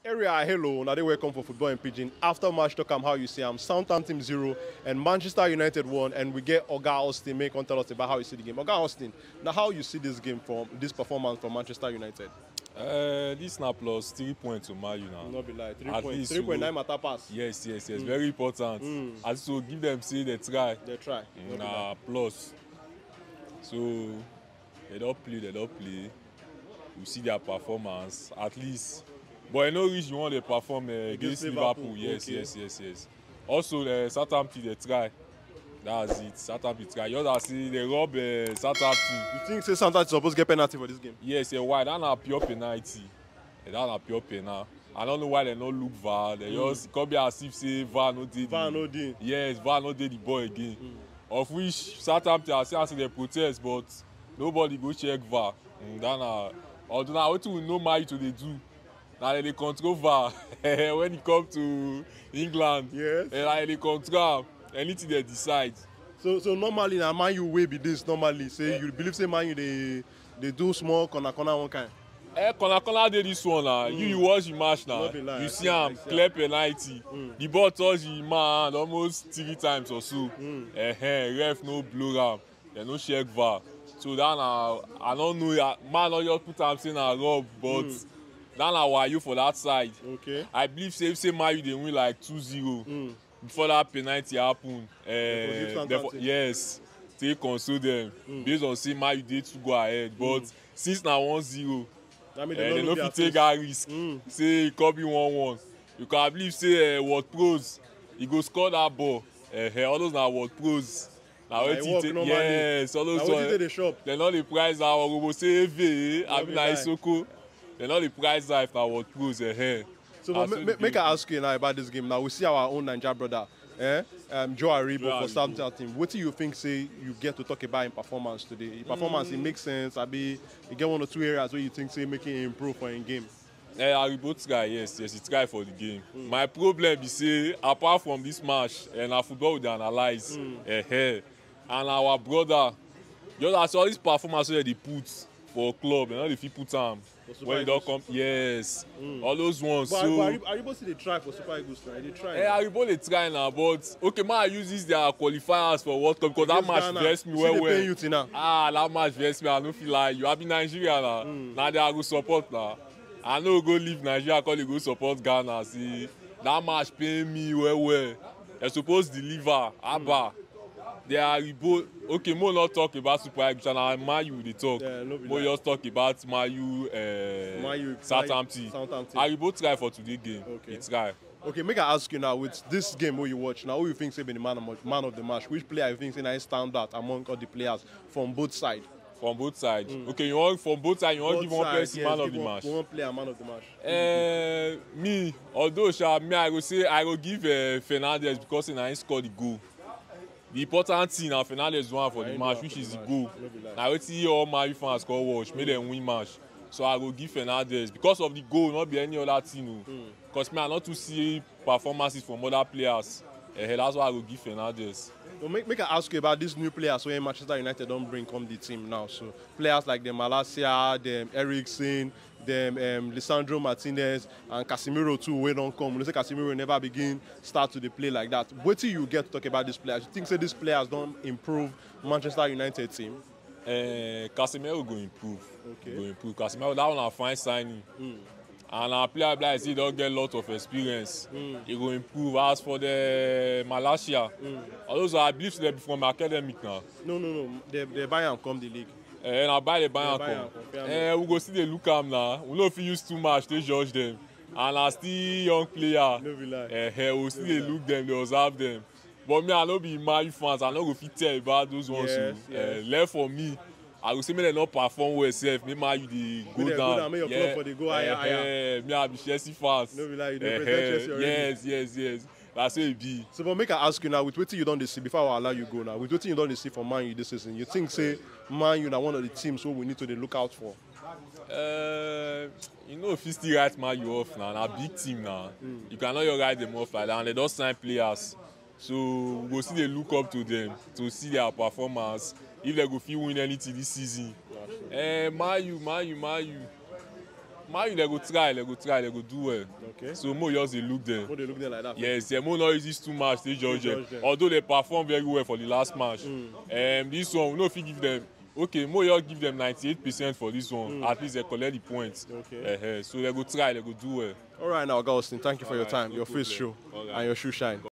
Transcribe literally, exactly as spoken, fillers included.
Area, hello, now they welcome for Football in Pidgin. After match, talk am how you see am. Southampton zero and Manchester United one, and we get Oga Austin make come tell us about how you see the game. Oga Austin, now how you see this game from this performance from Manchester United? Uh, this na plus three points to Man U now. No be lie, three At points, least three we point go- nine matter pass. Yes, yes, yes. Very important. As to give them say they try. They try. No be lie. Na plus. So they don't play, they don't play. We see their performance at least. But I know reach you want to perform uh, against Liverpool, Liverpool. Yes, okay. yes, yes, yes. Also, uh, Southampton they try. That's it. Southampton try. You know that see they rob uh, Southampton. You think say Southampton suppose get penalty for this game? Yes, yeah, why? That na pure penalty. Yeah, that na pure penalty. I don't know why they no look VAR. They just come be as if say VAR no dey. VAR the- no dey. Yes, VAR no dey the ball again. Of which Southampton, I see as they protest, but nobody go check VAR. Mm, that na although na wetin we know Man U to dey do. Na they dey control VAR when it come to England. Yes. Eh, na they control am. Anything they decide. So so normally na Man U wey be this normally say you believe say Man U dey dey do small corner corner one kind. Eh, corner corner dey this one na. You you watch the match na. No be lie, You I see see, I am see clear penalty. The ball touch the man hand almost three times or so. Eh, eh, ref no blow am. They no check VAR. So that na I no know. Ya, man no just put am say na rob, but that na wayo for that side. Okay. I believe say if say Man U dey win like two zero before that penalty happen. They forgive Eh, Southampton. they for- yes, take console them based on say Man U dey to go ahead, but since na one zero, I mean, eh, no they no look fit their take that risk. Say e come be one one. You can believe say uh, Ward Prowse, he go score that ball. Uh, all those na Ward Prowse. Na Na wetin e work take normally. Yes, all Na those wetin one. dey dey shop. They no dey price that one. Go say Eve, abi be na lie. Isoko. They no dey price that if na Ward Prowse. Uh, So but ma- ma- make I ask you now about this game. Now we see our own Naija brother, eh? Um, Joe Aribo Joe for Aribo. Southampton. What do you think say you get to talk about in performance today? In performance, it makes sense. I be you get one or two areas where you think say make it improve for in game. Eh, Aribo try, yes, yes, he try for the game. My problem be say apart from this match, eh, na football we dey analyse. Eh, eh. And our brother, just as all these performance wey they put for club, you know, they fit put am Super when they don Eagles. Come. Yes, all those ones. But So. Aribo, Aribo still dey try for Super Eagles now. He dey try. Eh, Aribo dey try now, but okay, ma use this their qualifiers for World Cup because that Against match Ghana. vex me Still well dey well. Pain you till now. Ah, that match vex me. I no fit lie you. I be Nigeria now. Na there I go support now. I no go leave Nigeria come dey go support Ghana. See, that match pain me well well. They suppose deliver. Abba. They are Aribo. Okay, mo not talk about Super Eagles. Na Man U dey talk. Yeah, no be Mo lie. Just talk about Man U. Uh, Man U, Southampton. Southampton. Aribo try for today game. Okay. He try. Okay, make I ask you now with this game wey you watch now, who you think say be the man of, man of the match? Which player you think say na him stand out among all the players from both sides? From both sides. Okay, you want from both sides, you want Both give one sides, person yes, man of give the one, match. One player man of the match. Uh, me, although sha, me I go say I go give uh, Fernandes because he na him score the goal. The important thing na Fernandes one for Na the him match, do which for is the the match. Goal. No be lie. Na wetin all Man U fans come watch, make dem win match. So I go give Fernandes because of the goal, not be any other thing o. Because me I not to see performances from other players. Eh, that's why I go give Fernandes. So make, make I ask you about these new players wey Manchester United don bring come the team now. So players like dem Malacia, dem Eriksen, dem um, Lisandro Martinez and Casemiro too wey don come. You know say Casemiro never begin start to dey play like that. Wetin you get to talk about these players? You think say these players don improve Manchester United team? Uh, Casemiro go improve. Okay. Go improve. Casemiro, that one na fine signing. And our player be like say he don get lot of experience. He go improve. As for the Malacia, although I believe say they be from academic now. No, no, no. They, they buy am come the league. Eh, na buy the buy They am buy come. Am for fair Eh, we go still dey look am now. We no fit use too much to judge them. And na still young player. No be lie. Eh, eh, we still dey look them, dey observe them. But me, I no be Man U fans. I no go fit tell about those ones. Yes, So, yes. Eh, left for me, I go say make dem no perform well sef. Make Man U dey go Make dem go down. down, make your club for dey go higher, Eh, higher. Eh, me, I be Chelsea fans. No be lie, you dey Eh, represent eh, Chelsea already. Yes, yes, yes. That's how e be. So, but make I ask you now, with wetin you don dey see before I allow you go now, with wetin you don dey see for Man U this season, you think say Man U na one of the teams wey we need to dey look out for? Uh, you know, if you still write Man U off now, na big team now. You cannot just write them off like that. And they don sign players. So we go still dey look up to them to see their performance. If they go fit win anything this season. Eh, Man U, Man U, Man U. Man U, they go try, they go try, they go do well. Okay. So mo just dey look them. What they look there like that? Yes, yeah, mo no use this two match to judge them. Judge them. Although they perform very well for the last match. Um, this one, we no fit give them. Okay, mo just give them ninety-eight percent for this one. At least they collect the points. Okay. Uh-huh. So they go try, they go do well. All right, now, Oga Austin, thank you for your All right, time, no your face show, problem. All right. And your shoe shine.